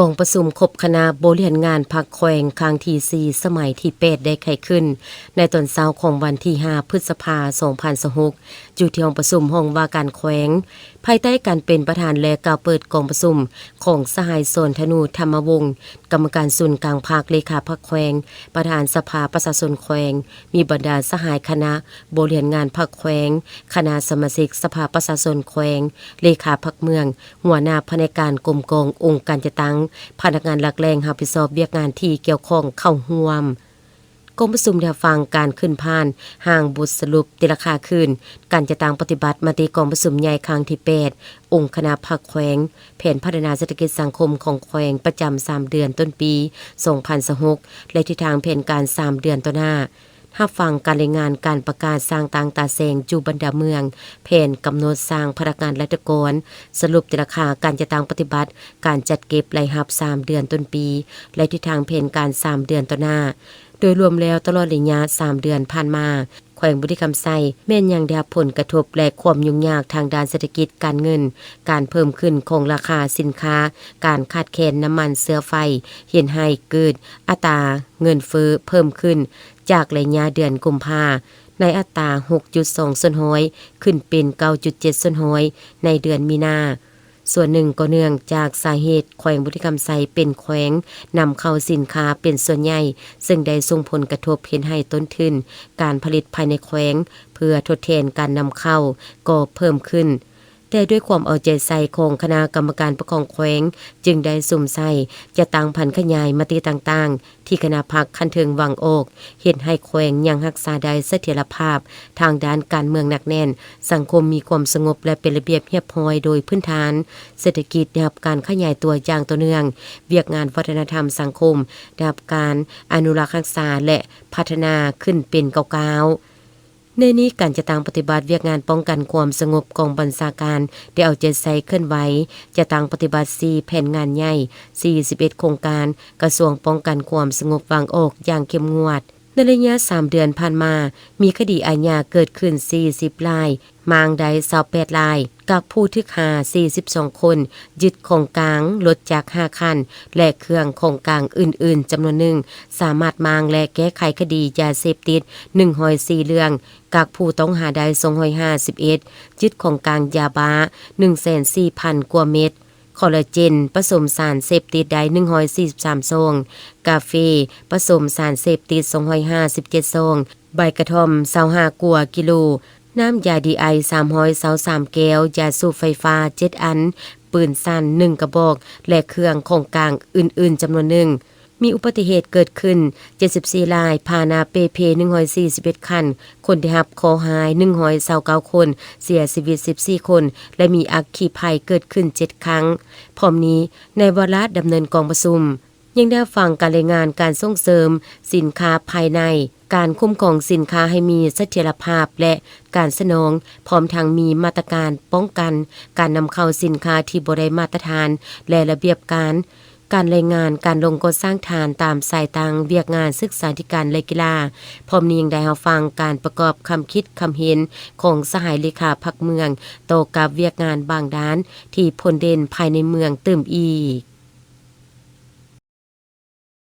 ກອງປະຊຸມຄົບຄະນະບໍລິຫານງານພັກແຂວງຄັ້ງທີສີ່ ສະໄໝທີແປດ ໄດ້ໄຂຂຶ້ນໃນຕອນເຊົ້າຂອງວັນທີຫ້າ ພຶດສະພາ ສອງພັນຊາວຫົກ ຢູ່ທີ່ຫ້ອງປະຊຸມຫ້ອງວ່າການແຂວງ, ພາຍໃຕ້ການເປັນປະທານ ແລະ ກ່າວເປີດກອງປະຊຸມຂອງສະຫາຍ ສອນທະນູ ທຳມະວົງ, ກຳມະການສູນກາງພັກ, ເລຂາພັກແຂວງ, ປະທານສະພາປະຊາຊົນແຂວງ, ມີບັນດາສະຫາຍຄະນະບໍລິຫານງານພັກແຂວງ, ຄະນະສະມາຊິກສະພາປະຊາຊົນແຂວງ, ເລຂາພັກເມືອງ, ຫົວໜ້າພະແນກການກົມກອງອົງການຈັດຕັ້ງ, ພະນັກງານຫຼັກແຫຼ່ງຮັບຜິດຊອບວຽກງານທີ່ກ່ຽວຂ້ອງເຂົ້າຮ່ວມ. ກອງປະຊຸມໄດ້ຮັບຟັງການຂຶ້ນຜ່ານຮ່າງບົດສະຫຼຸບຕີລາຄາຄືນການຈັດຕັ້ງປະຕິບັດມະຕິກອງປະຊຸມໃຫຍ່ຄັ້ງທີແປດ ອົງຄະນະພັກແຂວງ, ແຜນພັດທະນາເສດຖະກິດສັງຄົມຂອງແຂວງປະຈຳສາມເດືອນຕົ້ນປີສອງພັນຊາວຫົກ ແລະ ທິດທາງແຜນການສາມເດືອນຕໍ່ໜ້າ, ຮັບຟັງການລາຍງານການປະກາດສ້າງຕັ້ງຕາແສງຢູ່ບັນດາເມືອງ, ແຜນກຳນົດສ້າງພະນັກງານລັດຖະກອນ, ສະຫຼຸບຕີລາຄາການຈັດຕັ້ງປະຕິບັດການຈັດເກັບລາຍຮັບສາມເດືອນຕົ້ນປີ ແລະ ທິດທາງແຜນການສາມເດືອນຕໍ່ໜ້າ. ໂດຍລວມແລ້ວ, ຕະຫຼອດໄລຍະສາມເດືອນຜ່ານມາ, ແຂວງບໍລິຄຳໄຊແມ່ນຍັງໄດ້ຮັບຜົນກະທົບ ແລະ ຄວາມຫຍຸ້ງຍາກທາງດ້ານເສດຖະກິດການເງິນ, ການເພີ່ມຂຶ້ນຂອງລາຄາສິນຄ້າ, ການຂາດແຄນນ້ຳມັນເຊື້ອໄຟ ເຮັດໃຫ້ເກີດອັດຕາເງິນເຟີ້ເພີ່ມຂຶ້ນຈາກໄລຍະເດືອນກຸມພາ ໃນອັດຕາຫົກຈຸດສອງສ່ວນຮ້ອຍ ຂຶ້ນເປັນເກົ້າຈຸດເຈັດສ່ວນຮ້ອຍໃນເດືອນມີນາ. ສ່ວນໜຶ່ງກໍເນື່ອງຈາກສາເຫດແຂວງບໍລິຄຳໄຊເປັນແຂວງນຳເຂົ້າສິນຄ້າເປັນສ່ວນໃຫຍ່, ເຊິ່ງໄດ້ສົ່ງຜົນກະທົບເຮັດໃຫ້ຕົ້ນທຶນການຜະລິດພາຍໃນແຂວງເພື່ອທົດແທນການນຳເຂົ້າກໍເພີ່ມຂຶ້ນ. ແຕ່ດ້ວຍຄວາມເອົາໃຈໃສ່ຂອງຄະນະກຳມະການປົກຄອງແຂວງ, ຈຶ່ງໄດ້ສຸມໃສ່ຈັດຕັ້ງຜັນຂະຫຍາຍມະຕິຕ່າງໆ ທີ່ຄະນະພັກຂັ້ນເທິງວາງອອກ, ເຮັດໃຫ້ແຂວງຍັງຮັກສາໄດ້ສະຖຽນລະພາບທາງດ້ານການເມືອງໜັກແໜ້ນ, ສັງຄົມມີຄວາມສະຫງົບ ແລະ ເປັນລະບຽບຮຽບຮ້ອຍໂດຍພື້ນຖານ, ເສດຖະກິດໄດ້ຮັບການຂະຫຍາຍຕົວຢ່າງຕໍ່ເນື່ອງ, ວຽກງານວັດທະນະທຳສັງຄົມໄດ້ຮັບການອະນຸລັກຮັກສາ ແລະ ພັດທະນາຂຶ້ນເປັນກ້າວໆ. ໃນນີ້, ການຈັດຕັ້ງປະຕິບັດວຽກງານປ້ອງກັນຄວາມສະຫງົບກອງບັນຊາການໄດ້ເອົາໃຈໃສ່ເຄື່ອນໄຫວ, ຈັດຕັ້ງປະຕິບັດສີ່ແຜນງານໃຫຍ່, ສີ່ສິບເອັດໂຄງການ, ກະຊວງປ້ອງກັນຄວາມສະຫງົບວາງອອກຢ່າງເຂັ້ມງວດ. ໃນໄລຍະສາມເດືອນຜ່ານມາ, ມີຄະດີອາຍາເກີດຂຶ້ນສີ່ສິບລາຍ, ມ້າງໄດ້ຊາວແປດລາຍ, ກັກຜູ້ຖືກຫາສີ່ສິບສອງຄົນ, ຍຶດຂອງກາງລົດຈັກຫ້າຄັນ ແລະ ເຄື່ອງຂອງກາງອື່ນໆຈຳນວນໜຶ່ງ, ສາມາດມ້າງ ແລະ ແກ້ໄຂຄະດີຢາເສບຕິດໜຶ່ງຮ້ອຍສີ່ເລື່ອງ, ກັກຜູ້ຕ້ອງຫາໄດ້ສອງຮ້ອຍຫ້າສິບເອັດ, ຍຶດຂອງກາງຢາບ້າໜຶ່ງແສນສີ່ພັນກວ່າເມັດ, ຄໍລາເຈນປະສົມສານເສບຕິດໄດ້ໜຶ່ງຮ້ອຍສີ່ສິບສາມຊອງ, ກາເຟປະສົມສານເສບຕິດສອງຮ້ອຍຫ້າສິບເຈັດຊອງ, ໃບກະທ່ອມຊາວຫ້າກວ່າກິໂລ, ນ້ຳຢາດີໄອສາມຮ້ອຍຊາວສາມແກ້ວ, ຢາສູບໄຟຟ້າເຈັດອັນ, ປືນສັ້ນໜຶ່ງກະບອກ ແລະ ເຄື່ອງຂອງກາງອື່ນໆຈຳນວນໜຶ່ງ. ມີອຸບັດຕິເຫດເກີດຂຶ້ນເຈັດສິບສີ່ລາຍ, ພາຫະນະເປ່ເພໜຶ່ງຮ້ອຍສີ່ສິບເອັດຄັນ, ຄົນໄດ້ຮັບເຄາະຮ້າຍໜຶ່ງຮ້ອຍຊາວເກົ້າຄົນ, ເສຍຊີວິດສິບສີ່ຄົນ ແລະ ມີອັກຄີໄພເກີດຂຶ້ນເຈັດຄັ້ງ. ພ້ອມນີ້, ໃນວາລະດຳເນີນກອງປະຊຸມ, ຍັງໄດ້ຮັບຟັງການລາຍງານການສົ່ງເສີມສິນຄ້າພາຍໃນ, ການຄຸ້ມຄອງສິນຄ້າໃຫ້ມີສະຖຽນລະພາບ ແລະ ການສະໜອງ, ພ້ອມທັງມີມາດຕະການປ້ອງກັນການນຳເຂົ້າສິນຄ້າທີ່ບໍ່ໄດ້ມາດຕະຖານ ແລະ ລະບຽບການ, ການລາຍງານການລົງກໍ່ສ້າງຖານຕາມສາຍທາງວຽກງານສຶກສາທິການ ແລະ ກິລາ. ພ້ອມນີ້ຍັງໄດ້ຮັບຟັງການປະກອບຄຳຄິດຄຳເຫັນຂອງສະຫາຍເລຂາພັກເມືອງ ຕໍ່ກັບວຽກງານບາງດ້ານທີ່ພົ້ນເດັ່ນພາຍໃນເມືອງຕື່ມອີກ.